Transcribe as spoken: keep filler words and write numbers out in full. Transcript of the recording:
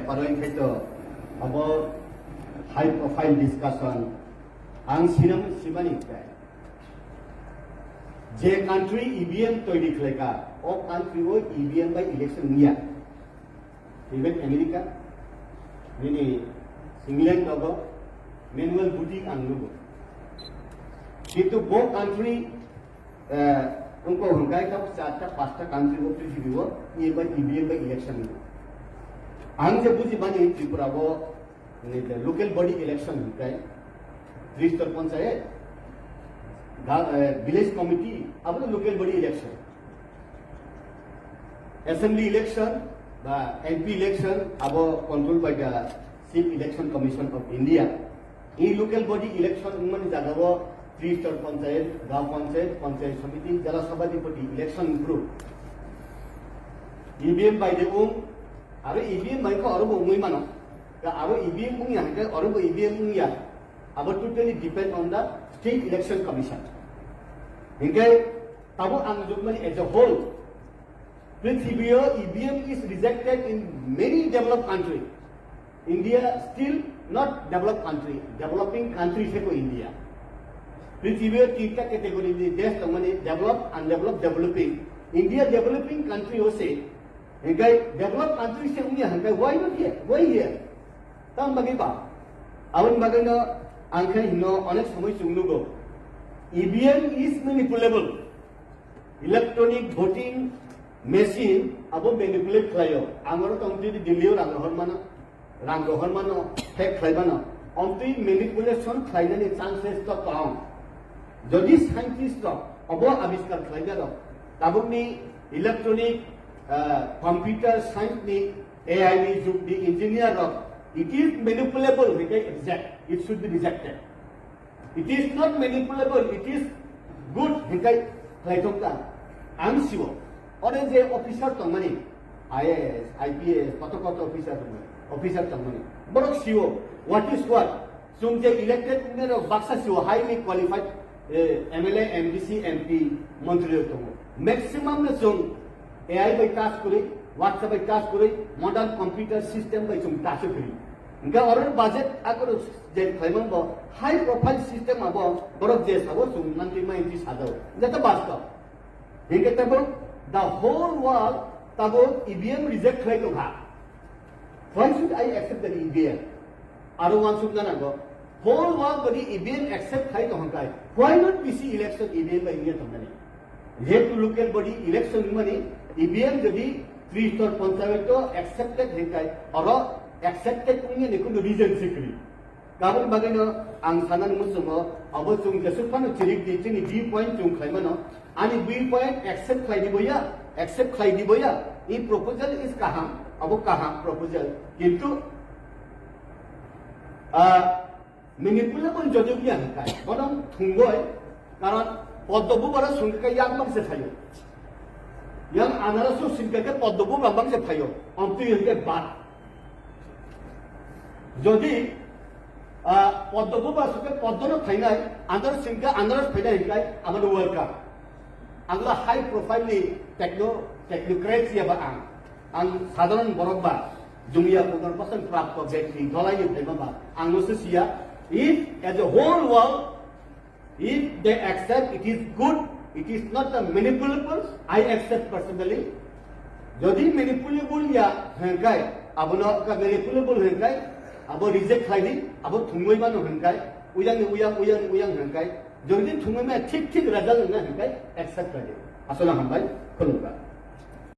Papain khai to abo high profile discussion ang sinam simani kai. Je country E V M toiri khlaika, o country o E V M by election niya. Even America, nini England dogo manual voting ang nugo. Kintu bo country, eh, wngkha hwnkhai kha charta pasta country o prithibi o E V M by, E V M by election niya. Ang je buji mani Tripura o Ni the local body election hwnkhai, tristor panchayat, ga-, eh, village committee, abo local body election. Assembly election ba M P election abo control by the Chief Election Commission of India. I local body election wngmani jagao tristor panchayat, gaon panchayat, panchayat samiti, jala sabhapati election group. E V M by the wng, aro E V M by khe oro bo wngwi mano. Ka abo E V M wngya hwnkhe oro bo E V M wngya. Abo totally depend on the State Election Commission. Hwnkhe tabuk ang jokmani as a whole, prithibio E V M is rejected in many developed country. India still not developed country, developing country se ko India. Prithibio tinta category ni desh tongmani developed, undeveloped, developing. India developing country o se, hwnkhe developed country se wngya hwnkhe why not here? Why here? Tam bagwi ba? Aboni bagwino ang khe hino onek somoi chwng nugo. E V M is manipulable. Electronic voting machine abo manipulate khlaio. Ang oro tong twi Delhi o rang rohor mano, rang rohor mano, hack khlai mano. Omtwi manipulation khlainani chances to tong. Jodi scientist rok obo abiskar khlainai rok, tabukni electronic, ah, computer science ni, A I ni jug ni engineer rok, it is manipulable, hwnkhe reject, it should be rejected. It is not manipulable, it is good, hwnkhe khlai thok ta. Ang sio, ore je officer tongmani, I A S, I P S, koto koto officer tongmani, officer tongmani. Borok sio, what is what? Chwng je elected wngnairok baksa sio highly qualified, eh, M L A, M D C, M P, montri rok tongo. Maximum no chwng A I bai touch kwrwi, WhatsApp bai touch kwrwi, modern computer system bai chwng touch kwrwi. Hwnkhe oro budget akorok je khlaimang bo high profile system abo borok je sabo chwng nangtwi mai twi sajao. Jeta basto. Hwnkhe tabuk the whole world tabuk E V M reject khlai tongkha. Why should I accept that E V M? Aro uansukna nango. Whole world body E V M accept khai tong hwnkhe, why not B C election E V M by India tongmani? Jehetu local body election wngmani E V M jodi tristor panchayat accepted hwnkhe, oro accepted wngmani kunu reason se kwrwi. Aboni bagwino ang sanani muchungo, abo chwng jesuk phano chirik di, chini view point chwng khlaimano, ani view point accept khlai di boya, accept khlai di boya, i proposal is kaham, abo kaham proposal, kintu, ah, manipulable jodi wngya hwnkhe, bono thwngwi, karon poddo bubara swngkhe yang bangse phaio, yang anaraso swngkhe poddo bubara bangse phaio, omtwi hwnkhe bad. Jodi, ah, poddo buba suke poddo no phainai, andar singka andar phainai hingkai, amano welcome. Angla high profile ni techno, technocrats ya ba ang. Ang sadharan borok ba, jumia punar pasan prapto bekti, dholai ni phaima ba, ang no se siya. If as a whole world, If they accept, it is good, it is not a manipulable, I accept personally. Jodi manipulable ya hengkai, abono ka manipulable hengkai, abo reject khlai di, abo thumui mano hengkai, uyang ni uyang, uyang ni uyang hengkai. Jodi thumui ma thik thik result na hengkai, accept khlai di. Asala hambai, khulumkha.